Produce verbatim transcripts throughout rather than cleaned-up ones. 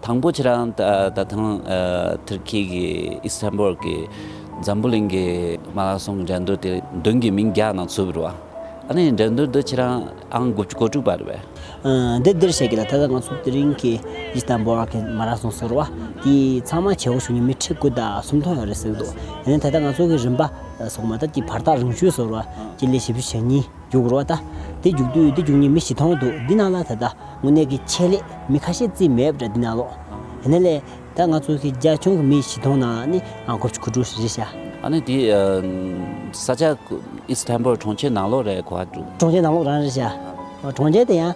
དང་པོ་ཁྱེད་རང་ད་ད་ཐེངས་ཨ་ཐུར་ཁེ་གི་ཨི་སི་ཐན་བོལ་གི་འཛམ་བུ་གླིང་གི་མ་ར་སོན་གི་འགྲན་བསྡུར་དེ་མདུན་གྱི་མིང་རྒྱག་གནང་ཚུགས་པ་རེད་བ། ཨ་ནི་འགྲན་བསྡུར་འདི་ཁྱེད་རང་ཨང་དགུ་བཅུ་གོ་དྲུག་པ་རེད་བས། ཨ་འདི་འདིར་བཤད་ཀྱི་ལ། ད་ལྟ་ང་ཚོ་དེ་རིང་གི་ཨི་སི་ཐན་བོལ་གི་མ་ར་སོན་ཟེར་བ་དེ་ཚང་མ་བྱེད་དགོས་བྱུང་ནས་མི་ཁྲི་དགུ་དང་སུམ་སྟོང་ཡོད་རེད་ཟེར་གི་འདུག་ཡིན་ནའི་ད་ལྟ་ང་ཚོ་གི་རིམ་པ་སོང་མ་ད་དེ་བར་ཐག་རིང་ཤོས་ཟེར་བ་དེ་ལས་བཞི་བཅུ་ཞེ་གཉིས། རྒྱུགས་རོགས་ད། དེ་རྒྱུགས་དུས་དེ་རྒྱུགས་ནི་མི་བཞི་སྟོང་འདུག་འདི་ནང་ལ་ད་ལྟ་དངོས་གནས་ཀྱི་ཆེད་ལས་མི་ཁ་ཤས་རྩིས་མེད་པ་འདྲ་འདི་ནང་ལོགས། ཡིན་ནའི་ལས་ད་ང་ཚོ་གི་རྒྱ་ཆུང་གི་མི་བཞི་སྟོང་ནང་ནི་ཨང་དགུ་བཅུ་གོ་དྲུག་རེད་ཤག་ཨ་ནི་དེ་ས་ཆ་ཨིས་ཐན་བོལ་གྲོང་ཁྱེར་ནང་ལོགས་རེད་གོ་ཨ་འདུག་གྲོང་ཁྱེར་ནང་ལོགས་རང་རེད་ཤག་གྲོང་ཁྱེར་དེ་ཡང་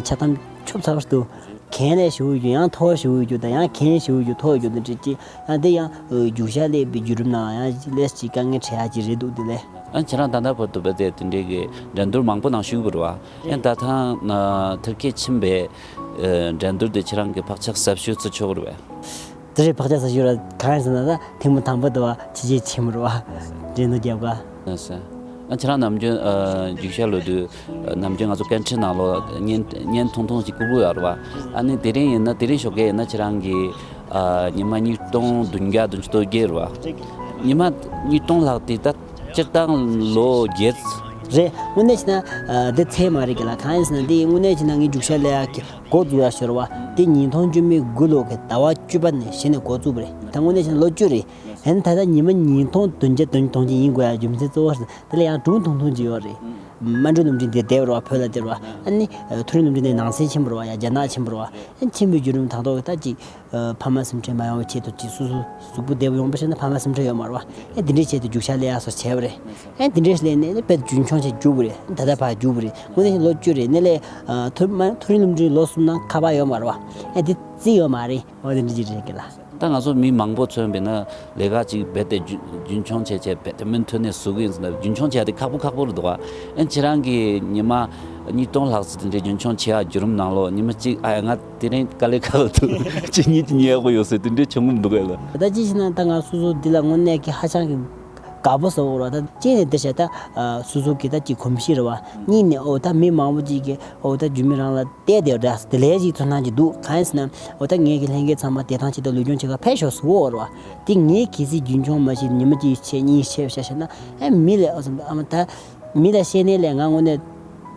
ཆ་ཚང་ཆོབ་ཚ་བར་དུ། གན་ལས་ཞུ་རྒྱུ་ཡང་མཐོ་ཞུ་རྒྱུ་དང་ཡང་གན་ཞུ་རྒྱུ་མཐོ་རྒྱུ་དང་འདྲ་ཅི། ཡང་དེ་ཡང་རྒྱུགས་ཤར་ལས་པའི་བརྒྱུད་རིམ་ནང་ཡང་ལས་ཅི་དཀའ་ངལ་འཕྲད་ཡ་ཅི་རེད་འདུག་དེ་ལས། ཨ་ཁྱེད་རང་ད་ལྟ་བར་དུ་བས་དེ་དེ་འདྲའི་གི་འགྲན་བསྡུར་མང་པོ་ནང་ཞུགས་པ་རེད་བ། ཨ་ད་ཐེངས་ཐུར་ཁེ་ཕྱིན་པའི་འགྲན་བསྡུར་དེ་ཁྱེད་རང་གི་བག་ཆགས་ཟབ་ཤོས་ཚུད་ཆོག་རེད་བས། དེ་རེད། བག་ཆགས་ཟབ་ཤོས་ར་གང་ཡིན་ཟེར་ན་ད་ཐེངས་མ་དང་པོ་དུ་བ་ཕྱི་རྒྱལ་ཕྱིན་པ་རེད་བ། འགྲན་བསྡུར་རྒྱབ་ག་ཨ་ཁྱེད་རང་ནམ་རྒྱུན་རྒྱུགས་ཤར་ལོ་དུས་ནམ་རྒྱུན་ང་ཚོ་སྐད་འཕྲིན་ནང་ལོགས་བརྙན་བརྙན་ཐུང་ཐུང་ཞིག་བསྐུར་གི་ཡོད་རེད་བ། ཨ་ནི་དེ་རིང་ཡིན་ན་དེ་རིང་ཞོགས་ཀས་ཡིན་ན་ཁྱེད་རང་གི་ཉི་མ་ཉིས་སྟོང་བདུན་བརྒྱ་བདུན་ཅུ་དོན་བརྒྱད་རེད་བ། ཉི་མ་ཉིས་སྟོང་ལྷག་དེ་ད་སྤྱིར་བཏང་ལོ་བརྒྱད། རེད། དངོས་གནས་བྱས་ན་འདི་ཚད་མ་རེད་གི་ལ། གང་ཡིན་ཟེར་ན་འདི་དངོས་གནས་བྱས་ན་ངའི་རྒྱུགས་ཤར་ལས་ཡག་གི་འགོ་འཛུགས་ཡ་ཤོར་བ་དེ་ཉིས་སྟོང་བཅུ་མེད་དགུ་ལོ་གི་ཟླ་བ་བཅུ་པ་ནས་གཞི་ནས་འགོ་བཙུགས་པ་རེད། ད་དངོས་གནས་བྱས་ན་ལོ་བཅུ་རེད། ཡང་ད་ལྟ་ཉི་མ་ཉིས་སྟོང་བདུན་བརྒྱ་དོན་གྱི་དོན་གྱི་ཡིན་དགོས་ཡ་རྒྱུ་མཚན་གཙོ་བོ་དེ་ལ་ཡང་སྒྲུང་ཐུང་ཐུང་ཅིག་ཡོད་རེད། དམའ་འབྲིང་སློབ་འབྲིང་དེ་བསྡད་པ་རེད་བ། བོད་ལ་བསྡད་པ་རེད་བ། ཨ་ནི་མཐོ་རིམ་སློབ་འབྲིང་དེ་ནང་སེམས་ཆེན་པོ་རེད་བ། ཡ་རྒྱ་ནག་ཆེན་པོ་རེད་བ། ཨ་ནི་ཆེན་པོའི་བརྒྱུད་རིམ་དང་ཐོག་གི་ད་ཅིག་ཕ་མ་སེམས་ཁྲལ་མ་ཡོང་བའི་ཆེད་དུ་ཅིག་སོ་སོ་གཟུགས་པོ་བདེ་པོ་ཡོང་བ་བྱས་ན་ཕ་མ་སེམས་ཁྲལ་ཡོད་མ་རེད་བ། ཨ་འདི་འདྲའི་ཆེད་དུ་རྒྱུགས་ཤར་ལས་ཡག་སོགས་བྱས་པ་རེད། ཨ་འདི་འདྲའི་ལས་ནས་དཔེ་རྒྱུན་འཁྱོངས་བྱས་རྒྱུགས་པ་རེད། ད་ལྟ་བར་རྒྱུགས་པ་རེད། དངོས་གནས་ལོ་བཅུ་རེད། ནས་ལས་མཐོ་རིམ་མཐོ་རིམ་སློབ་འབྲིང་ལོ་གསུམ་ནང་ཁ་པར་ཡོད་མ་རེད་བ། ཨ་འདི་རྩིས་ཡོད་མ་རེད། འོ་དེ་འདྲ་ཅིག་རེད་གི་ལ། ད་ང་ཚོ་མི་མང་པོ་མཚོན་པས་ན་ལས་ཀ་ཅིག་རྦད་དེ་རྒྱུན་རྒྱུན་འཁྱོངས་བྱས་བྱས་རྦད་དེ་མུ་མཐུད་ནས་བཟོ་གི་ཡིན་ཟེར་ན་རྒྱུན་འཁྱོངས་བྱས་ཏེ་ཁག་པོ་ཁག་པོ་རེད་འདུག་བ། ཨ་ཁྱེད་རང་གིས་ཉི་མ་ཉིས་སྟོང་ལྷག་ཙམ་དེ་འདྲའི་རྒྱུན་འཁྱོངས་བྱེད་ཡ་བརྒྱུད་རིམ་ནང་ལོགས་ཉི་མ་གཅིག་ཨ་ཡ་ང་དེ་རིང་དཀའ་ལས་ཁག་ལ་ཐུག་གཅིག་གཉིས་ཀྱི་ཉལ་དགོས་ཡོད་ཟེར་དེ་འདྲའི་བྱུང་གི་མི་འདུག་གས་ལ། ད་ཅི་ཞིག་ན་ད་ང་སོ་སོ་འདི་ལ་དངོས་གནས་ཀྱི་ཧ་ཅང་གི་དགའ་པོ་བཟོ་འོ་ར། ད་གཅིག་ནས་འདི་བྱས་ད་སོ་སོ་གི་ད་ཅིག་གོམས་གཤིས་རེད་བ། གཉིས་ནས་འོ་ད་མི་མང་པོ་ཅིག་གི་འོ་ད་རྒྱུད་མི་རང་ལ་བལྟས་བསྡད་འདྲ་དེ་ལས་ཅིག་ཚོར་སྣང་ཅིག་འདུག་གང་ཡིན་ཟེར་ན་འོ་ད་ངེད་ཀྱི་ལྷན་རྒྱས་ཚང་མ་བདེ་ཐང་ཆེད་དུ་ལུས་སྦྱོང་བྱེད་ག་ཕེབས་ཤོག་ཟེར་འོ་ར་བ། དེ་ངས་གལ་སྲིད་རྒྱུན་འཁྱོངས་མ་བྱས་ཉི་མ་གཅིག་བྱས་གཉིས་བྱས་བྱས་བྱས་ན་ཨ་མི་ལས་ཨ་ཙམ་ཨ་མ་ད་མི་ལ་བཤད་ནས་ལས་ང་དངོས་གནས་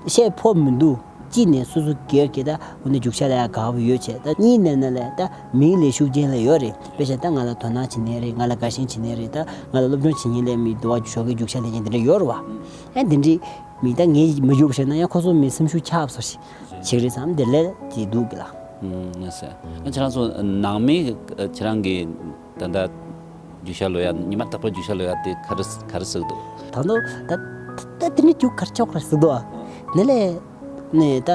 བཤད་ཕོད་མི་འདུག་གཅིག་ནས་སོ་སོ་སྒེར་གྱི་ད་འོ་ནས་རྒྱུགས་ཤར་ལ་ཡ་དགའ་བོ་ཡོད་བྱས། ད་གཉིས་ནས་ན་ལས་ད་མིའི་ལས་ཤུགས་ཅན་ལ་ཡོད་རེད། དཔེ་བཞག་ད་ང་ལ་དོ་སྣང་བྱེད་ནས་རེད། ང་ལ་དགའ་ཞེན་བྱེད་ནས་རེད། ད་ང་ལ་སློབ་སྦྱོང་བྱེད་ཉེན་ལས་མི་འདུག་བ། ཞོགས་ཀས་རྒྱུགས་ཤར་ལེན་ཉེན་དེ་འདྲ་ཡོད་རེད་བ། ཨ་དེ་འདྲའི་མི་ད་ངས་མི་རྒྱུགས་བྱས་ན་ཡང་ཁོ་ཚོ་མི་སེམས་ཤུགས་ཆག་བཟོ་ཞིག་བྱེད་ཀྱི་རེད་བསམ་དེ་ལས་ཅིག་འདུག་གི་ལ། ཨུམ་ལགས་སོ། ཨ་ཁྱེད་རང་ཚོ་ནང་མི་ཁྱེད་རང་གི་ད་ལྟ་རྒྱུགས་ཤར་ལོ་ཡ་ཉི་མ་རྟག་པར་རྒྱུགས་ཤར་ལོ་ཡ་དེ་ག་རེ་ག་རེ་ཟེར་གི་འདུག་ད་ནོ་ད་ད་དེ་ནི་རྒྱུགས་གར་ཆོག་གར་ཟེར་འདུག་ཨ། ནི་ལས་ནས་ད་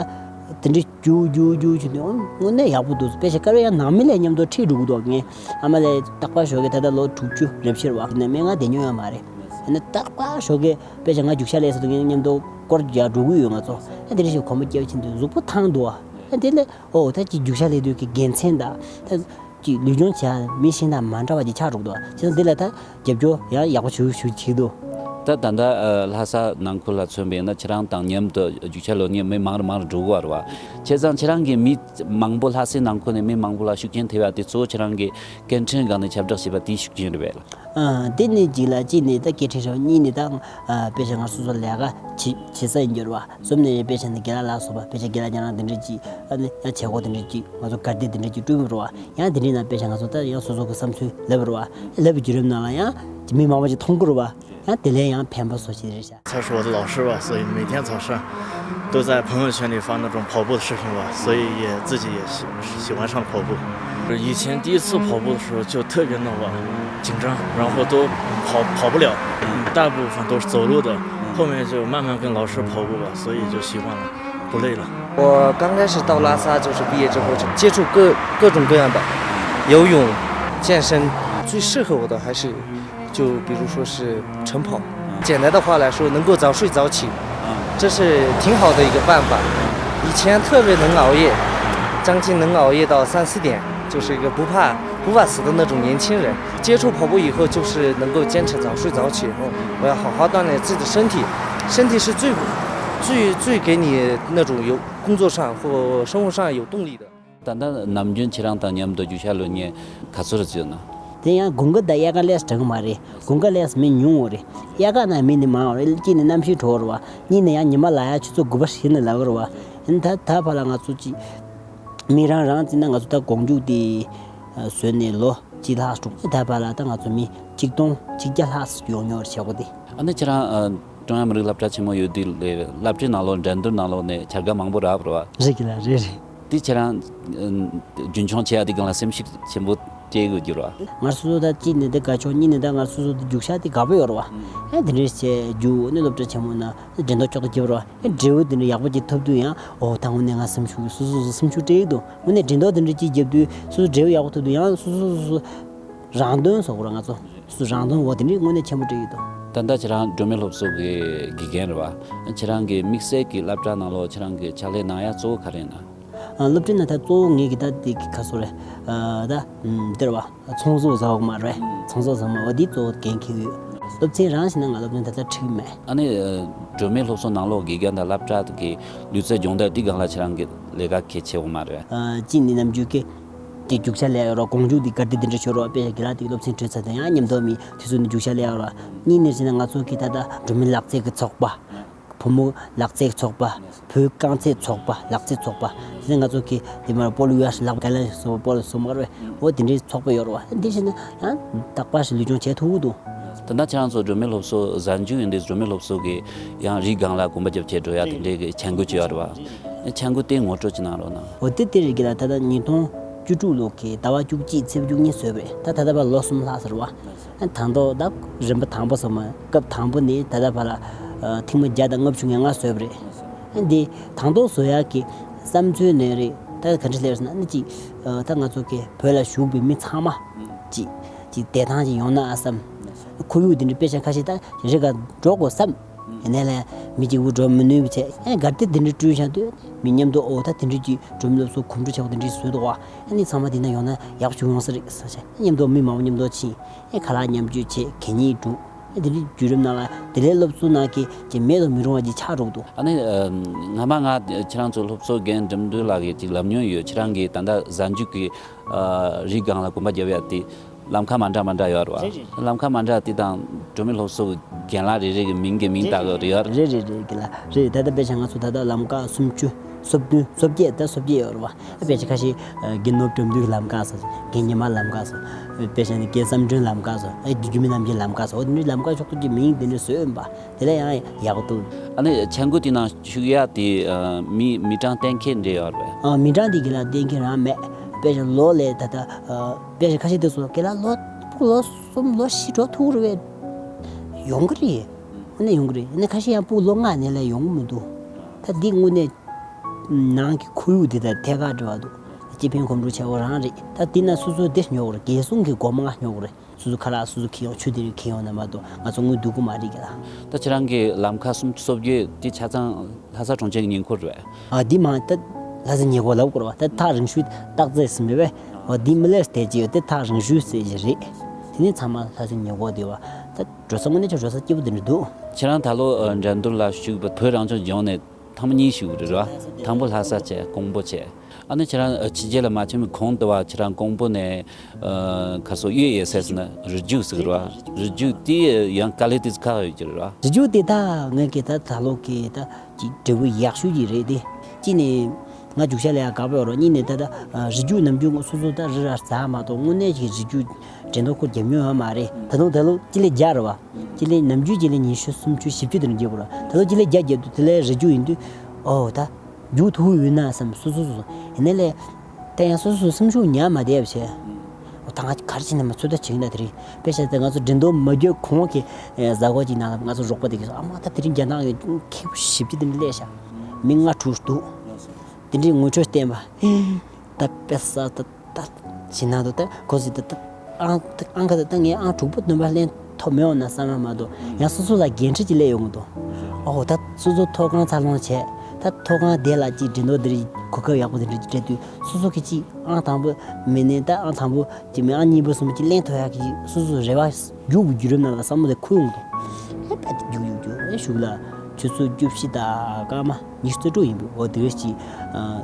དེ་འདྲའི་རྒྱུགས་རྒྱུགས་རྒྱུགས་བྱས་ནས་དངོས་གནས་ཡག་པོ་འདུག་དཔེ་ཆ་དཀར་བའི་ཡང་ནང་མི་ལས་མཉམ་དུ་ཁྲིད་འགྲོ་གི་འདུག་ངས་ཨ་མ་ལས་རྟག་པར་ཞོགས་ཀས་ད་ལྟ་ལོ་དྲུག་ཅུ་རེ་བཞིར་བ་ནས་སྨན་ཁང་བསྡད་མྱོང་ཡོད་མ་རེད། ཡིན་ན་རྟག་པར་ཞོགས་ཀས་དཔེ་ཆ་ང་རྒྱུགས་ཤར་ལས་ཟེར་དུས་ངས་མཉམ་དུ་སྐོར་རྒྱག་འགྲོ་གི་ཡོད་ང་ཚོ། ཨ་དེ་འདྲ་ཞིག་གོམ་པ་རྒྱབ་ཕྱིན་དུས་གཟུགས་པོ་ཐང་འདུག་ཨ། ཨ་དེ་ལས་ཨོ་ད་ཅིག་རྒྱུགས་ཤར་ལས་དུས་ཀྱི་དགེ་མཚན་དང་ད། ཀྱི་ལུས་སྦྱོང་བྱེད་ཡ་མི་གཞན་དང་མ་འདྲ་བ་ཅིག་ཆགས་འགྲོ་གི་འདུག་བྱས་ཙང་འདི་ལ་ད་རྒྱབ་སྐྱོར་ཡང་ཡག་པོ་ཞུ་ཞུ་བྱེད་འདུག་ད་ད་ལྟ་ལྷ་ས་ནང་ཁུལ་ལ་མཚོན་པ་ཡིན་ན་ཁྱེད་རང་དང་མཉམ་དུ་རྒྱུགས་ཤར་ལོ་ཉེ་མི་མང་རུ་མང་རུ་འགྲོ་གི་ཡོད་རེད་བ། བྱས་ཙང་ཁྱེད་རང་གིས་མི་མང་པོ་ལྷ་སའི་ནང་ཁུལ་ནས་མི་མང་པོ་ལ་ཤུགས་རྐྱེན་ཐེབས་ཡ་དེ་གཙོ་བོ་ཁྱེད་རང་གི་སྐད་འཕྲིན་སྒང་ནས་ཁྱབ་བསྒྲགས་བྱས་པ་དེའི་ཤུགས་རྐྱེན་རེད་པས་ལ། ཨ་དེ་ནས་གཅིག་ལ་གཅིག་ནས་ད་སྐད་འཕྲིན་རེད་བ། གཉིས་ནས་ད་དཔེ་ཆ་ང་སོ་སོ་ལས་ཀ་བྱེད་བྱེད་ས་ཡིན་རྒྱུ་རེད་བ། གསུམ་ནས་དཔེ་ཆ་ནི་རྒན་ལགས་ལ་སོགས་པ་དཔེ་ཆ་རྒན་ལགས་ཉན་རང་དེ་འདྲ་ཅིག་ཨ་ནི་ཡང་བྱེད་སྒོ་དེ་འདྲ་ཅིག་ང་ཚོ་གར་སྟེགས་དེ་འདྲ་ཅིག་བསྐྲུན་པ་རེད་བ། ཡང་དེ་འདྲའི་ནང་དཔེ་ཆ་ང་ཚོ་ད་ཡང་སོ་སོ་གི་བསམ་ཚུལ་ལབ་པ་རེད་བ། ལབ་པའི་བརྒྱུད་རིམ་ནང་ལ་ཡང་མི་མང་པོ་ཅིག་མཐོང་གི་རེད་བ། ཡང་དེ་ལས་ཡང་ཕན་པ་བཟོ་ཞིག་རེད་ཤག 他是我的老师吧，所以每天早上都在朋友圈里发那种跑步的视频吧，所以也自己也喜喜欢上跑步。以前第一次跑步的时候就特别那么紧张，然后都跑跑不了，大部分都是走路的，后面就慢慢跟老师跑步吧，所以就习惯了。 不累了。我刚开始到拉萨就是毕业之后就接触各各种各样的游泳、健身，最适合我的还是就比如说是晨跑。简单的话来说，能够早睡早起，这是挺好的一个办法。以前特别能熬夜，将近能熬夜到三四点，就是一个不怕不怕死的那种年轻人。接触跑步以后，就是能够坚持早睡早起。我要好好锻炼自己的身体，身体是最最最给你那种有工作上或生活上有动力的。ད་ལྟ་ནམ་རྒྱུན་ཁྱེད་རང་དང་མཉམ་དུ་རྒྱུག་ཤར་ལོན་མཁན་ག་ཚོད་རེད་ཟེར་ན། དེ་ཡང་དགུན་ཁ་དང་དབྱར་ཁ་ལས་དྲག་གི་མ་རེད། དགུན་ཁ་ལས་མི་ཉུང་བ་རེད། དབྱར་ཁ་ན་མི་ནི་མང་བ་རེད། གཅིག་ནི་གནམ་གཤིས་དྲོ་བ་རེད་བ། གཉིས་ནི་ཡང་ཉི་མ་ལ་ཡ་ཆུ་ཚོད་དགུ་པ་བཞི་ནས་ལབ་ཀྱི་རེད་བ། ཡིན་ད་ད་བར་ལ་ང་ཚོ་གཅིག་མི་རང་རང་བརྩིས་ན་ང་ཚོ་ད་གོང་རྒྱུག་དེ་བཟོས་ནས་ལོ་གཅིག་ལྷག་འགྲོ། ད་བར་ལ་ད་ང་ཚོ་མི་ཆིག་སྟོང་ཆིག་བརྒྱ་ལྷག་ཡོང་མྱོང་བྱེད་སྒོ་དེ། ཨ་ནི་ཁྱེད་རང་ཀྲུང་དབྱང་མི་རིགས་སློབ་གྲྭ་ཆེན་མོ་ཡོད་དུས་ལས་སློབ་གྲྭའི་ནང་ལོགས་འགྲན་བསྡུར་ནང་ལོགས་ནས་བྱ་དགའ་མང་པོ་རག་པ་རེད་བ། རེད་ཀྱི་ལ་རེད་རེད། དེ་ཁྱེད་རང་རྒྱུན་འཁྱོངས་བྱེད་ཡ་དེ་སྒང་ལ་སེམས་ཤུགས་ཆེན་པོ་སྐྱེ་དགོས་རྒྱུ་རེད་བ། ང་སོ་སོ་ད་གཅིག་ནས་དེ་དགའ་ཆོག་གཉིས་ནས་ད་ང་སོ་སོ་དེ་རྒྱུག་ཤར་དེ་དགའ་པོ་ཡོད་རེད་བ། ཨེ་དེ་འདྲས་བྱས་རྒྱུགས་ནས་སློབ་གྲྭ་ཆེན་མོ་ན་འགྲན་ཐོག་ཅོག་ཏུ་རྒྱབ་རེད་བ། ཨེ་འབྲས་བུ་དེ་འདྲ་ཡག་པོ་ཅིག་ཐོབ་དུས་ཡང་ཨོ་ད་དངོས་གནས་ང་སེམས་ཤུགས་སོ་སོ་སོ་སེམས་ཤུགས་སྤྲད་ཀྱི་འདུག་དངོས་གནས་འགྲན་ཐོག་དེ་འདྲ་ཅིག་རྒྱབ་དུས་སོ་སོ་འབྲས་བུ་ཡག་པོ་ཐོབ་དུས་ཡང་སོ་སོ་སོ་སོ་རང་དོན་བཟོ་དགོས་ར། ང་ཚོ་སོ་སོ་རང་དོན་འོག་དེ་འདྲའི་དངོས་གནས་ཆེན་པོ་སྤྲད་ཀྱི་འདུག་ད་ལྟ་ཁྱེད་རང་སྒྲོལ་མའི་སློབ་གསོ་གི་དགེ་རྒན་རེད་བ། ཁྱེད་རང་གི་དམིགས་བསལ་གྱི་སློབ་གྲྭ་ནང་ལོགས་ཁྱེད་རང་གི་ཕྱག་ལས་གནང་ཡ་གཙོ་བོ་ག་རེ་ཡིན་ན། ཨ། སློབ་གྲྭའི་ནང་ད་གཙོ་བོ་ངེད་ཀྱི་ད་དེ་ག་ཚོད་རེད། ཨ། ད་འདིར་བ་ཚོང་ཟོག་ཟ་འོག་མ་རེད། ཚོང་ཟོག་ཟ་མ་འོ་དེ་གཙོ་བོ་འགན་འཁྱེར་ཡོད། སློབ་ཚན་རང་བྱས་ན་ང་སློབ་ཚན་ད་ལྟ་ཁྲིད་མེད། ཨ་ནི་སྒྲོལ་མའི་སློབ་གསོ་ནང་ལོགས་དགེ་རྒན་དང་སློབ་གྲྭ་གི་ལུས་རྩལ་སྦྱོང་བརྡར་དེ་སྒང་ལ་ཁྱེད་རང་གི་ལས་ཀ་གལ་ཆེ་བོ་མ་རེད། ཨ། གཅིག་ནི་ནམ་རྒྱུན་གི་དེ་རྒྱུགས་ཆ་ལས་རོགས་གོང་རྒྱུགས་དེ་གར་དེ་དེ་འདྲ་ཤོར་རོགས་དཔེ་དགེ་ལགས་དེ་སློབ་ཚན་ཁྲིད་ཚར་དུས་ཡང་མཉམ་དུ་མི་དུས་ཚོད་ནི་རྒྱུགས་ཆ་ལས་རོགས། གཉིས་ནི་བྱས་ན་ང་ཚོ་གི་ད་ལྟ་སྒྲོལ་མའི་ལག་རྩལ་གི་ཚོགས་པ། བུ་མོ་ལག་རྩལ་ཚོགས་པ། བུ་རྐང་རྩེད་ཚོགས་པ། ལག་རྩལ་ཚོགས་པ། དེ་ནས་ང་ཚོ་གི་དེ་མར་སྤོ་ལོ་ཡར་ལག་ག་ལ་སོ་སྤོ་ལོ་སོ་མར་བས་འོ་དེ་འདྲའི་ཚོགས་པ་ཡོད་རེད་བ། འདི་བྱས་ན་ཡང་རྟག་པར་ཞིག་ལུས་སྦྱོང་བྱེད་ཐུབ་ཀྱི་འདུག་ད་ལྟ་ཁྱེད་རང་ཚོ་སྒྲོལ་མའི་སློབ་གསོ་གཟའ་མཇུག་ཡིན་དུས་སྒྲོལ་མའི་སློབ་གསོ་གི་ཡང་རིགས་སྒང་ལ་གོམ་པ་རྒྱབ་བྱས་འགྲོ་ཡ་དེ་འདྲའི་གི་འཆར་འགོད་ཅིག་ཡོད་རེད་བ། འཆར་འགོད་དེ་ངོ་སྤྲོད་ཅིག་གནང་རོགས་གནང་། འོ་དེ་དེ་རེད་གི་ལ། ད་ལྟ་ཉིས་སྟོང་བཅུ་དྲུག་ལོ་གི་ཟླ་བ་བཅུ་གཅིག་ཚེས་བཅུ་གཉིས་བཟོས་པ་རེད། ད་ད་ལྟ་བར་ལོ་གསུམ་ལྷག་ཟེར་བ། ད་ཐོག་ད་རིམ་པ་དང་པོ་ཟེར་མ། སྐབས་དང་པོ་ནས་ད་ལྟ་བར་ལ་ཐེངས་མ་བརྒྱ་དང་ལྔ་བཅུ་ང་ལྔ་བཟོས་པ་རེད། འདི་དང་ཐོག་བཟོ་ཡག་གི་བསམ་ཚུལ་ནས་རེད། ད་ག་འདྲ་ལབ་ཟེར་ན་ནི་ཅིག་ད་ང་ཚོ་གི་བོད་ལ་བཞུགས་པའི་མི་ཚང་མ་ཅིག་ཅིག་བདེ་ཐང་ཅིག་ཡོང་ན་བསམ། ཁོར་ཡུག་འདི་འདྲ་དཔེ་ཆ་ཁ་ཤས་ད་རེ་ག་འགྲོ་དགོས་བསམ། ཡིན་ནའི་ལས་མི་གཅིག་པུ་འགྲོ་མི་ནུས་པ་བྱས། ཨེ་གར་དེ་དེ་འདྲ་བསྐྲུན་བཞག་དུས་མི་མཉམ་དུ་འོ་ད་དེ་འདྲ་གྱི་སྒྲོལ་མའི་སློབ་གསོ་གོམ་བགྲོད་བྱ་བ་དེ་འདྲ་བཟོས་འདུག་བ། ཨ་ནི་ཚང་མ་དེ་ན་ཡོང་ན་ཡག་པོ་བྱུང་ཡོང་ས་རེད་ཟེར་བྱས། མཉམ་དུ་མི་མང་པོ་མཉམ་དུ་ཕྱིན། ཨེ་ཁ་ལག་མཉམ་སྤྱོད་བྱས། གད་སྙིགས་སྒྲུག་ཨེ་དེ་འདྲའི་བརྒྱུད་རིམ་ནང་ལ་དེ་ལས་སློབ་གསོ་ནང་གི་ཅིག་མེད་དུ་མི་རུང་བ་ཅིག་ཆགས་འགྲོ་གི་འདུག་ཨ་ནི་སྔ་མ་ང་ཁྱེད་རང་ཚོ་སློབ་གསོ་རྒན་འགྲིམ་འགྲུལ་ལགས་ཀྱིས་ཅིག་ལབ་མྱོང་ཡོད། ཁྱེད་རང་གིས་ད་ལྟ་གཟའ་མཇུག་གི་རིགས་སྒང་ལ་གོམ་པ་རྒྱབ་ཡ་དེ། ལམ་ཁ་མ་འདྲ་མ་འདྲ་ཡོད་རེད་བ། རེད་རེད། ལམ་ཁ་མ་འདྲ་དེ་དང་སྒྲོལ་མའི་སློབ་གསོ་གི་རྒན་ལགས་རེ་རེ་གི་མིང་གི་མིང་བཏགས་ཡོད་རེད། རེད་རེད་རེད་གི་ལ་རེད། ད་ལྟ་དཔེ་ཆ་ང་ཚོ་ད་ལྟ་ལམ་ཁ་སུམ་ཅུ་སོ་བདུན་སོ་བརྒྱད་ད་སོ་བརྒྱད་ཡོད་རེད་བ། དཔེ་ཆ་ཁ་ཤས་རྒན་ནོར་བུ་དགྲ་འདུལ་གི་ལམ་ཁ་སོ། རྒན་ཉི་མ་ལམ་ཁ་སོ། དཔེ་ཆ་ནི་རྒན་བསམ་གྲུབ་ལམ་ཁ་སོ། རྒྱུད་སྨིན་རྣམ་རྒྱལ་ལམ་ཁ་སོ། འོ་དེ་འདྲའི་ལམ་ཁ་ཕྱོགས་གཏོགས་ཀྱི་མིང་དེ་འདྲ་བཟོས་ཡོད་པ། དེ་ལས་ཡང་ཡག་པོ་འདུག་ཨ་ནི་ཆས་གོས་དེ་ནང་ཞུགས་ཡག་དེ་མི་མི་གྲངས་གཏན་འཁེལ་འདྲ་ཡོད་རེད། ཨ་མི་གྲངས་དེ་གི་ལ་གཏན་འཁེལ་རང་མེད། དཔེ་ཆ་ལོ་ལས་ད་ལྟ་དཔེ་ཆ་ཁ་ཤས་དེ་ཚོ་གི་ལ་ལོ་སྤུ་གུ་ལོ་གསུམ་ལོ་བཞི་འགྲོ་ཐུག་རེད་པས། ཡོང་གི་རེད། ཨ་ནི་ཡོང་གི་རེད། ཨ་ནི་ཁ་ཤས་ཡང་སྤུ་གུ་ལོ་ལྔ་ནས་ལས་ཡོང་གི་མི་འདུག་ད་འདི་དངོས་གནས་ནང་གི་ཁོར་ཡུག་འདི་དང་ཐད་ཀར་འབྲེལ་བ་འདུག་སྤྱི་ཕན་གོམ་བགྲོད་བྱ་བ་རང་རེད། ད་འདི་ན་སོ་སོ་འདི་ཉོ་དགོས་རེད། རྒན་གསུམ་གྱི་སྒོ་མང་ཉོ་དགོས་རེད། སོ་སོ་ཁ་ལག་སོ་སོ་འཁྱེར་ཡོང་། ཆུ་དེ་རིགས་འཁྱེར་ཡོང་ན་མ་གཏོགས་ང་ཚོ་དངུལ་བསྡུ་གི་མ་རེད་གི་ལ། ད་ཁྱེད་རང་གི་ལམ་ཁ་སུམ་ཅུ་སོ་བརྒྱད་དེ་ཆ་ཚང་ལྷ་ས་གྲོང་ཁྱེར་གྱི་ཉེ་འཁོར་རེད། ཨ་འདི་མ་ད་ལྷ་ས་ཉེ་འཁོར་ལབ་དགོས་རེད་བ། ད་ཐག་རིང་ཤོས་སྟག་རྩེ་ཟེར་མེད་པས། འོ་འདི་མི་ལས་དེ་ཅི་ཡོད་དེ་ཐག་རིང་ཤོས་ཟེར་གྱི་རེད། དེ་ནས་ཚང་མ་ལྷ་ས་ཉེ་འཁོར་དེ་བ། ད་འགྲོ་ས་དངོས་གནས་ཆ་འགྲོ་ས་སྐྱིད་པོ་དེ་འདྲ་འདུག་ཁྱེད་རང་ད་ལོ་འགྲན་བསྡུར་ལ་ཞུགས་པ་བོད་རང་སྐྱོང་ལྗོངས་ནས། ཐེངས་མ་གཉིས་ཞུགས་རེད་བ། དང་པོ་ལྷ་ས་བྱས། ཀོང་པོ་བྱས། ཨ་ནི་ཁྱེད་རང་ཕྱི་རྒྱལ་ལ་མ་ཕྱིན་པའི་གོང་དུ་བ་ཁྱེད་རང་ཀོང་པོ་ནས་ཁ་སོ་ཡུ་ཨེ་ཨེས་ཨེས་ནས་རི་རྒྱུད་ཟེར་གི་རེད་བ། རི་རྒྱུད་དེ་ཡང་དཀའ་ལས་དེ་ཁག་ཡོད་ཀྱི་རེད་བ། རི་རྒྱུད་དེ་ད་ངས་ཀྱི་ད་ད་ལོ་གི་ད་ཅིག་འབྲས་བུ་ཡག་ཤོས་ཀྱི་རེད་དེ། གཅིག་ནས་ང་རྒྱུག་ཤར་ལ་ཡང་དགའ་པོ་ཡོད་རེད། གཉིས་ནས་ད་ད་རི་རྒྱུད་ནམ་རྒྱུན་སོ་སོ་ད་རི་ར་ཟ་མ་གཏོགས་དངོས་གནས་ཀྱི་རི་རྒྱུད་འགྲན་ཐོག་ཁུར་རྒྱབ་མྱོང་ཡོད་མ་རེད། ད་དུང་ད་ལོ་སྤྱི་ལེ་བརྒྱ་རེད་བ། སྤྱི་ལེ་ནམ་རྒྱུན་སྤྱི་ལེ་ཉི་ཤུ་སུམ་ཅུ་བཞི་བཅུ་དེ་འདྲ་རྒྱབ་དགོས་ར། ད་ལོ་སྤྱི་ལེ་བརྒྱ་རྒྱབ་དུས་དེ་ལས་རི་རྒྱུད་ཡིན་དུས། ཨོ་ད་རྒྱུག་ཐུབ་ཡོད་ན་བསམ། སོ་སོ་སོ་སོ་ཡིན་ནའི་ལས། ད་ཡང་སོ་སོ་སོ་སེམས་ཤུགས་ཉམས་མ་བསྡད་པ་བྱས། ཨོ་ད་ང་ག་རེ་བྱས་ན་མ་ཚོད་ལྟ་བྱེད་ཀྱི་ན་དེ་རིང་དཔེ་བཞག་ན་ང་ཚོ་འགྲན་བསྡུར་མ་བརྒྱབ་གོང་གི་གཟའ་འཁོར་གཅིག་ནང་ལ་ང་ཚོ་རོགས་པ་དེ་གིས་ཨ་མ་ད་དེ་རིང་རྒྱ་ནག་གི་ཁེ་པོ་བཞི་བཅུ་དེ་འདྲ་སླེབས་ཤག་མི་ལྔ་དྲུག་འདུག་དེ་འདྲའི་ངོ་སྤྲོད་བསྟན་པ། ད་དཔེ་ས་ད། ད་ཕྱི་ནང་དུ་ད་ཁོ་ཚོས་ད་ད་ཨང་ཨང་ཁ་ད་ད་ངས་ཨང་དྲུག་པ་བདུན་པ་ལེན་ཐུབ་མི་འོང་ན་བསམ་ཡ་མ་གཏོགས། ཡང་སོ་སོ་ལ་འགན་འཁྲི་ཅིག་སླེབས་ཡོང་གི་འདུག་ཨོ་ད་སོ་སོ་མཐོ་སྒང་འཚར་ལོངས་བྱས། ད་མཐོ་སྒང་དེ་ལ་ཅིག་འགྲན་བསྡུར་འདི་རིགས་གོ་སྐབས་ཡག་པོ་དེ་འདྲ་ཅིག་སྤྲད་དུས་སོ་སོ་གི་ཅིག་ཨང་དང་པོ་མིན་ནའི་ད་ཨང་དང་པོ་ཅིག་མིན་ཨང་གཉིས་པ་གསུམ་པ་ཅིག་ལེན་ཐུབ་ཡག་གི་སོ་སོ་རེ་བ་རྒྱུགས་པའི་བརྒྱུད་རིམ་ནང་ལ་བསམ་བློ་དེ་འཁོར་ཡོང་གི་འདུག་ཨེ་ད་དེ་རྒྱུགས་རྒྱུགས་རྒྱུགས་ཨེ་གཞུག་ལ་ཆུ་ཚོད་བཅུ་བཞི་དང་སྐར་མ་ཉི་ཤུ་རྩ་དྲུག་ཡིན་པས། འོ་དེ་བས་ཅིག་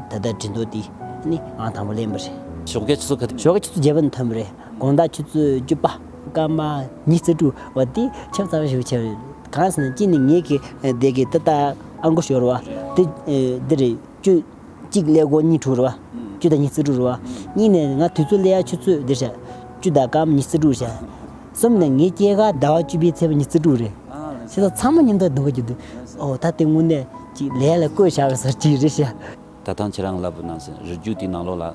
ད་ལྟ་འགྲན་བསྡུར་དེ། ནི་ཨང་དང་པོ་ལེན་པ་རེད། ཞོགས་ཀས་ཆུ་ཚོད་ག་དུས། ཞོགས་ཀས་ཆུ་ཚོད་བརྒྱད་པ་ནས་ཐོན་པ་རེད། དགོང་དག་ཆུ་ཚོད་བཅུ་པ། སྐར་མ་ཉི་ཤུ་རྩ་དྲུག་བ་དེ་ཆབ་ཚ་བ་ཞིག་བྱས་པ་རེད། གང་ཟེར་ན་གཅིག་ནི་ངེད་ཀྱི་སྡེ་གི་ཏི་ཏ་ཨང་གོ་ཤོར་བ་དེ་འདི་རེད། བཅུ་གཅིག་ཀླད་ཀོར་གཉིས་དྲུག་རེད་བ། བཅུ་དང་ཉི་ཤུ་རྩ་དྲུག་རེད་བ། གཉིས་ནས་ང་དུས་ཚོད་སླེབས་ཡ་ཆུ་ཚོད་འདི་བྱས། བཅུ་དང་སྐར་མ་ཉི་ཤུ་རྩ་དྲུག་བྱས། གསུམ་ནས་ངའི་སྐྱེས་སྐར་ཟླ་བ་བཅུ་པའི་ཚེས་པ་ཉི་ཤུ་རྩ་དྲུག་རེད། བྱས་ཙང་ཚང་མ་མཉམ་དུ་སྡུག་གི་འདུག་ཨོ་ད་དེ་དངོས་གནས་ཅིག་ལས་ལ་བཀོད་བཞག་པའི་ཟེར་ཅིག་རེད་ཤག་ད་ཐེངས་ཁྱེད་རང་ལབ་ནང་བཞིན་རི་རྒྱུད་དེའི་ནང་ལོགས་ལ་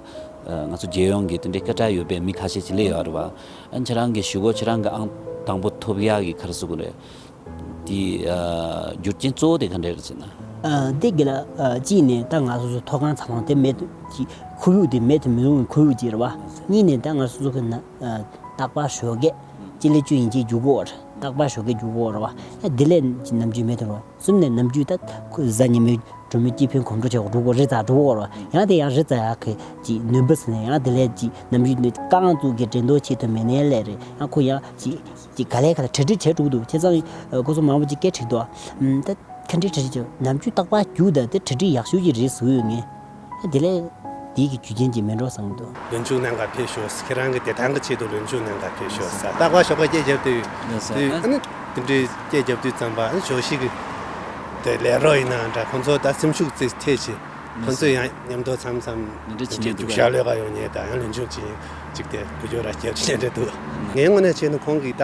ང་ཚོ་རྒྱལ་ཡོངས་ཀྱི་དེ་འདྲའི་སྐད་གྲགས་ཡོད་པའི་མི་ཁ་ཤས་ཅིག་སླེབས་ཡོད་རེད་བ། ཨ་ཁྱེད་རང་གི་གཞུག་གུ་ཁྱེད་རང་གི་ཨང་དང་པོ་ཐོབ་ཡག་གི་ག་རེ་ཟེར་དགོས་རེད། དེའི་རྒྱུ་རྐྱེན་གཙོ་བོ་དེ་ག་འདྲ་རེད་ཟེར་ན། འདི་གི་ལ་གཅིག་ནས་ད་ང་སོ་སོ་ཐོག་ཁང་ཚང་མ་དེ་མེད་དུ་ཅིག་ཁོར་ཡུག་དེ་མེད་དུ་མི་རུང་བའི་ཁོར་ཡུག་ཅིག་རེད་བ། གཉིས་ནས་ད་ང་སོ་སོ་གི་ན་རྟག་པར་ཞོགས་ཀས་སྤྱི་ལེ་བཅུ་ཡན་ཆད་རྒྱུག་གི་ཡོད་རེད། རྟག་པར་ཞོགས་ཀས་རྒྱུག་གི་ཡོད་རེད་བ། ཡ་དེ་ལས་ནམ་རྒྱུན་མེད་དུ་རེད་བ། གསུམ་ནས་ནམ་རྒྱུན་ད་ཁོ་གཟའ་ཉི་མའི་གྲོས་མོལ་སྤྱི་ཕན་གོམ་བགྲོད་བྱེད་དགོས་འགྲོ་དགོས་རི་རྩ་འགྲོ་དགོས་རེད་བ། ཡང་དེ་ཡང་རི་རྩ་ཡག་གི་ཅིག་ནུས་པ་ཟེར་ནས་ཡང་དེ་ལས་ཅིག་ནམ་རྒྱུན་ནས་རྐང་བཙུགས་ཀྱི་འགྲན་བསྡུར་བྱེད་ཐུབ་མེད་ནའི་ལས་རེད། ཡང་ཁོ་ཡང་ཅིག་ཅིག་ག་ལེ་ག་ལེ་གྲ་སྒྲིག་བྱེད་འགྲོ་གི་འདུག་བྱས་ཙང་ཁོ་ཚོ་མང་པོ་ཅིག་སྐད་དྲིས་འདུག་ད་ག་འདྲའི་གྲ་སྒྲིག་བྱེད་ནམ་རྒྱུན་རྟག་པར་རྒྱུག་ད་དེ་གྲ་སྒྲིག་ཡག་ཤོས་ཅིག་རེད་ཟེར་གི་ཡོད་ངས། དེ་ལས་དེའི་གི་རྒྱུ་རྐྱེན་ཅིག་མིན་འགྲོ་བསམ་གི་འདུག་ལོ་མཇུག་གནང་ག་ཕེབས་ཤོག་ཁྱེད་རང་གི་བདེ་ཐང་གི་ཆེད་དུ་ལོ་མཇུག་གནང་ག་ཕེབས་ཤོག་ཟེར། རྟག་པར་ཞོགས་ཀ་སྐད་རྒྱབ་དུས་ལགས་སོ། དུས་ཨ་ནི་དེ་འདྲའི་སྐད་རྒྱབ་དུས་ཙམ་པ་ཨ་ནི་ཞོགས་ཤིག་གི་དེ་ལས་རོགས་ཡིན་ན་འདྲ་ཁོང་ཚོ་ད་སེམས་ཤུགས་ཙིག་ཐེབས་ཤིག་ཁོང་ཚོ་ཡང་མཉམ་དུ་མཚམས་མཚམས་འདི་འདྲ་བྱེད་ཀྱི་འདུག་རྒྱུག་ཤར་ལོས་ཀ་ཡོང་ཉེ་ད་ཡང་ལོ་མཇུག་ཅིག་ཅིག་དེ་གུ་ཅོ་ར་རྒྱབ་ཅིག་འདྲ་འདུག་ངའི་ངོས་ནས་བྱས་ན་ཁོང་གིས་ད་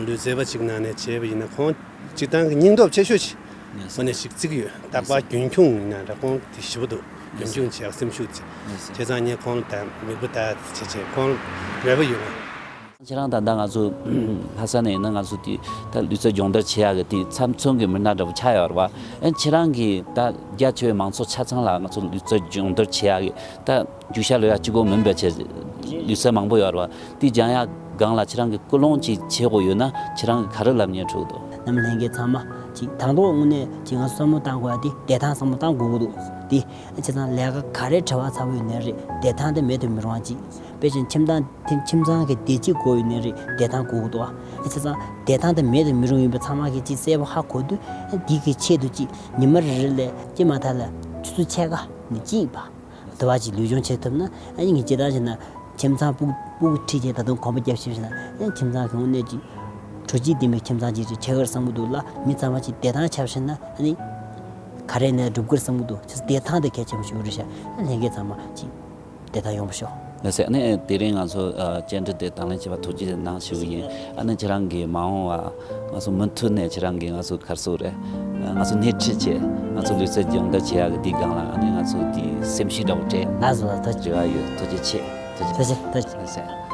ལུས་རྩལ་པ་ཅིག་ནང་ནས་བྱས་པ་ཡིན་ན་ཁོང་སྤྱིར་བཏང་གི་སྙིང་སྟོབས་ཆེ་ཤོས་ཤིག་ལགས་སོ། ཁོ་ནས་ཞིག་བརྩི་གི་ཡོད། རྟག་པར་རྒྱུན་འཁྱོངས་ཡིན་ན་འདྲ་ཁོང་དེ་ཞིབ་འདུག་རྒྱུན་འཁྱོངས་བྱེད་ཡག་སེམས་ཤུགས་ཆེ། བྱས་ཙང་ངས་ཁོང་ལ་ད་མིག་དཔེ་ལྟ་བྱེད་བྱེད་ཁོང་ལ་རེ་བ་ཡོད། ཁྱེད་རང་ད་ལྟ་ང་ཚོ་ལྷ་ས་ནས་ཡིན་ན་ང་ཚོ་དེ་ད་ལུས་རྩལ་སྦྱོང་བརྡར་བྱེད་ཡག་གི་དེ་ཚབ་མཚོན་གྱི་མི་སྣ་འདྲ་པོ་ཆགས་ཡོད་རེད་བ། ཨ་ཁྱེད་རང་གིས་ད་རྒྱ་ཆེ་བའི་མང་ཚོགས་ཆ་ཚང་ལ་ང་ཚོ་ལུས་རྩལ་སྦྱོང་བརྡར་བྱེད་ཡག་གི་ད་རྒྱུག་ཤར་ལོས་ཡག་གཅིག་པོ་མིན་པའི་ཆེད་ལུས་རྩལ་མང་པོ་ཡོད་རེད་བ། དེ་སྦྱང་ཡག་སྒང་ལ་ཁྱེད་རང་གིས་སྐུལ་སློང་ཅིག་བྱེད་དགོས་ཡོད་ན་ཁྱེད་རང་གིས་ག་རེ་ལབ་སྙིང་འདོད་འདུག་རྣམ་པ་ལྷན་རྒྱས་ཚང་མ་ཅིག་དང་ཐོག་དངོས་གནས་ཅིག་ང་བསམ་བློ་བཏང་དགོས་ཡ་དེ་བདེ་ཐང་བསམ་བློ་བཏང་དགོས་ཀྱི་འདུག་དེ་བྱས་ཙང་ལས་ཀ་ག་རེ་བྲེལ་བ་ཚ་པོ་ཡོད་ནའི་རེད། བདེ་ཐང་དེ་མེད་དུ་མི་རུང་བ་ཅིག་དཔེ་ཅན་ཁྱིམ་ཚང་དེ་ཁྱིམ་ཚང་གི་བདེ་སྐྱིད་དགོས་ཡོད་ནའི་རེད། བདེ་ཐང་དགོས་ཀྱི་འདུག་ཨ། བྱས་ཙང་བདེ་ཐང་དེ་མེད་དུ་མི་རུང་ཡིན་པ་ཚང་མ་གིས་ཅིག་གསལ་པོ་ཧ་གོ་དུས་འདི་གི་ཆེད་དུ་ཅིག་ཉི་མ་རེ་རེ་ལ་སྐྱེས་མ་ཐག་ལ་ཆུ་ཚོད་ཕྱེད་ཀ་ནས་གཅིག་བ། དུ་བ་ཅིག་ལུས་སྦྱོང་བྱེད་ཐུབ་ན་ཨ་ནི་ངས་སྤྱིར་བཏང་བྱས་ན་ཁྱིམ་ཚང་སྤུ་སྤུ་གུ་ཁྲིད་བྱས་ད་དུང་གོམ་པ་རྒྱབ་ཤེས་བྱས་ན་ཨ་ནི་ཁྱིམ་ཚང་གི་དངོས་གནས་ཀྱི་དྲོ་སྐྱིད་ལྡན་པའི་ཁྱིམ་ཚང་ཅིག་རེད་ཆགས་ཀྱི་རེད་བསམ་གྱི་འདུག་ལ། མི་ཚང་མ་ཅིག་བདེ་ཐང་ཆགས་ཤེས་ན་ཨ་ནི་ག་རེ་ནས་འགྲུབ་ཀྱི་རེད་བསམ་གྱི་འདུག་བྱས་ཙང་བདེ་ཐང་དེ་གལ་ཆེན་པོ་ཞིག་རེད་ཤག་ཨ་ལྷན་རྒྱས་ཚང་མ་ཅིག་བདེ་ཐང་ཡོང་བ་ཤོག་ལགས་སེ། ཨ་ནི་དེ་རིང་ང་ཚོ་ཨ་བཅར་འདྲི་དེ་དང་ལེན་བྱས་པ་ཐུགས་རྗེ་གནང་ཞུ་གི་ཡིན། ཨ་ནི་ཁྱེད་རང་གིས་མ་འོངས་པ་ང་ཚོ་མུ་མཐུད་ནས་ཁྱེད་རང་གིས་ང་ཚོ་ག་རེ་ཟེར་དགོས་རེད། ང་ཚོ་སྣེ་ཁྲིད་བྱས་ང་ཚོ་ལུས་རྩལ་སྦྱོང་བརྡར་བྱེད་ཡག་གི་འདིའི་སྒང་ལ་ཨ་ནི་ང་ཚོ་འདི་སེམས་ཤུགས་འདྲ་པོ་སྤྲད། ལགས་སོ། ཐུགས་རྗེ་ཆེ། རེ་བ་ཡོད། ཐུགས་རྗེ་ཆེ། ཐུགས་རྗེ་ཆེ། ཐུགས་རྗེ་ཆེ། ལགས་སེ།